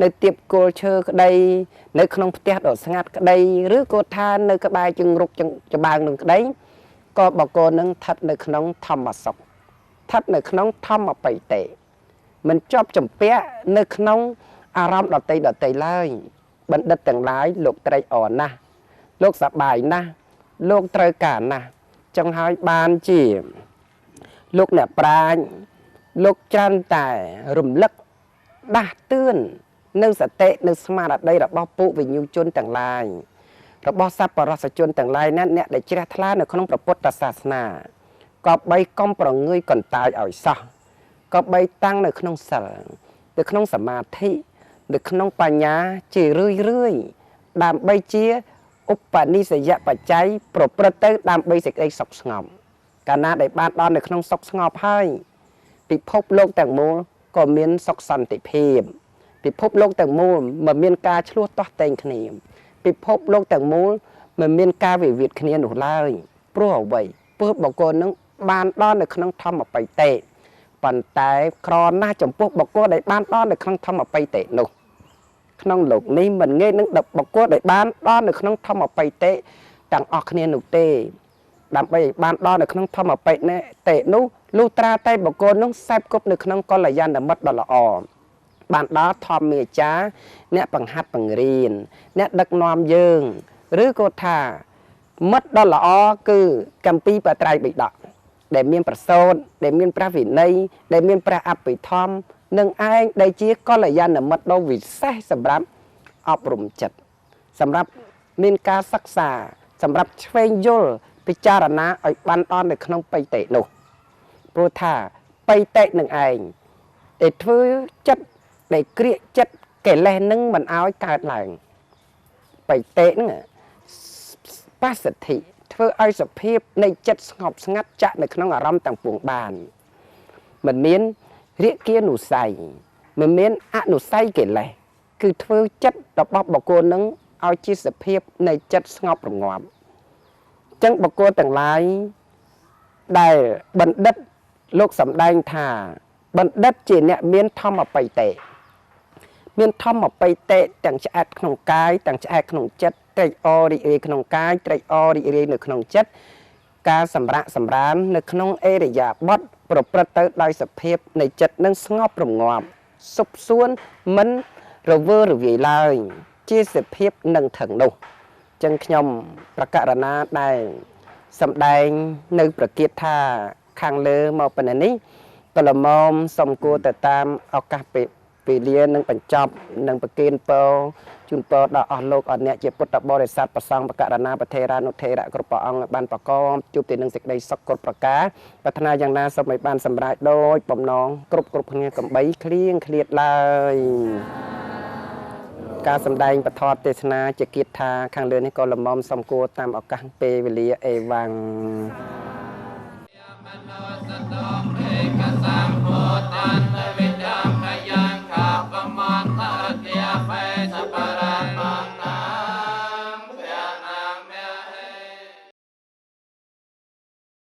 នៅទៀបគល់ឈើក្តី នៅក្នុងផ្ទះដ៏ស្ងាត់ក្តី ឬក៏ថានៅក្បែរជង្រុកច្បើងនឹងក្តីក៏បុគ្គលនឹងស្ថិតនៅក្នុងធម្មសុខស្ថិតនៅក្នុងធម្មបិតិមិនជាប់ចម្ពាក់នៅក្នុងអារម្មណ៍ដតីដតីឡើយបណ្ឌិតទាំងឡាយលោកត្រេកអរណាស់លោកសប្បាយណាស់លោកត្រូវការណាស់ចឹងហើយបានជាលោកអ្នកប្រាជ្ញលោកច្រើនតែរំលឹកដាស់តឿននៅសតិនៅស្មារតីរបស់ពួកវិញ្ញូជនទាំងឡាយរបស់សប្បុរសជនទាំងឡាយណាអ្នកដែលជ្រះថ្លានៅក្នុងព្រះពុទ្ធសាសនាក៏បីកុំប្រងើយកន្តើយឲ្យសោះក៏បីតាំងនៅក្នុងសិលនៅក្នុងសមាធិនៅក្នុងបញ្ញាជារឿយរឿយដើម្បីជាឧបនិស្សយបច្ច័យប្រព្រឹត្តទៅដើម្បីសេចក្តីសុខស្ងប់កាលណាដែលបានដល់នៅក្នុងសុខស្ងប់ហើយពិភពលោកទាំងមូលក៏មានសុខសន្តិភាពពិភពលោកទាំងមូលមិនមានការឆ្លោះទាស់ទែងគ្នាពិភពលោកទាំងមូលមិនមានការវិវាទគ្នានោះឡើយព្រោះអ្វីព្រោះបុគ្គលនឹងបានដល់នៅក្នុងធម្មបិតិប៉ុន្តែក្រណាស់ចំពោះបុគ្គលដែលបានដល់នៅក្នុងធម្មបិតិនោះក្នុងលោកនេះមិនងាយនឹងបុគ្គលដែលបានដល់នៅក្នុងធម្មបិតិទាំងអស់គ្នានោះទេដើម្បីឲ្យបានដល់នៅក្នុងធម្មបិតិនោះលុះត្រាតែបុគ្គលនោះសេពគប់នៅក្នុងកល្យាណមិត្តដ៏ល្អបានដល់ធម្មាចារ្យអ្នកបង្ហាត់បង្រៀនអ្នកដឹកនាំយើងឬក៏ថាមិត្តដ៏ល្អគឺកម្ពីបត្រៃបិដកដែលមានប្រសូតដែលមានព្រះវិន័យដែលមានព្រះអភិធម្មនឹងឯងដែលជាកល្យាណមិត្តដ៏វិសេសសម្រាប់អប់រំចិត្តសម្រាប់មានការសិក្សាសម្រាប់ឆ្វេងយល់ពិចារណាឲ្យបានដល់នៅក្នុងបិតិនោះព្រោះថាបិតិនឹងឯងដែលធ្វើចិត្តដែលក្រៀកចិត្តកិលេសនឹងមិនឲ្យកើតឡើងបិតិនឹងបស្សទ្ធិធ្វើឲ្យសភាពនៃចិត្តស្ងប់ស្ងាត់ចាក់នៅក្នុងអារម្មណ៍ទាំងពួងបានមិនមានរាគានុស័យមិនមានអនុស័យកិលេសគឺធ្វើចិត្តរបស់បុគ្គលនឹងឲ្យជាសភាពនៃចិត្តស្ងប់រងាប់ចឹងបុគ្គលទាំងឡាយដែលបណ្ឌិតលោកសម្ដែងថាបណ្ឌិតជាអ្នកមានធម្មបិតិមានធម្មបិតិទាំងឆ្អែតក្នុងកាយទាំងឆ្អែតក្នុងចិត្តត្រេកអររីករាយក្នុងកាយត្រេកអររីករាយនៅក្នុងចិត្តការសម្រាកសម្រាននៅក្នុងអេរិយាបថប្រព្រឹត្តទៅដោយសភាពនៃចិត្តនឹងស្ងប់រងាប់សុបសួនមិនរវើរវាយឡើយជាសភាពនឹងថឹងនោះចឹងខ្ញុំប្រកាសណាដែលសម្ដែងនៅប្រគាតថាខាងលើមកប៉ុណ្ណេះនេះកលមមសំគួរទៅតាមឱកាសពេលវេលានឹងបញ្ចប់នឹងប្រគេនពរជូនពរដល់អស់លោកអស់អ្នកជាពុទ្ធបរិស័ទប្រសង្ឃបកករណាប្រធេរានុធេរៈគ្រប់ព្រះអង្គបានប្រកបជួបទីនឹងសេចក្តីសុខគ្រប់ប្រការប្រាថ្នាយ៉ាងណាសូមឲ្យបានសម្រេចដោយបំណងគ្រប់គ្នាកំបីគ្លៀងឃ្លាតឡើយការសម្ដែងពធទេសនាជាគាថាខាងលើនេះក៏លមមសំគួរតាមឱកាសពេលវេលាអេវ៉ាំង មโนสตงเอกสัมโพธัน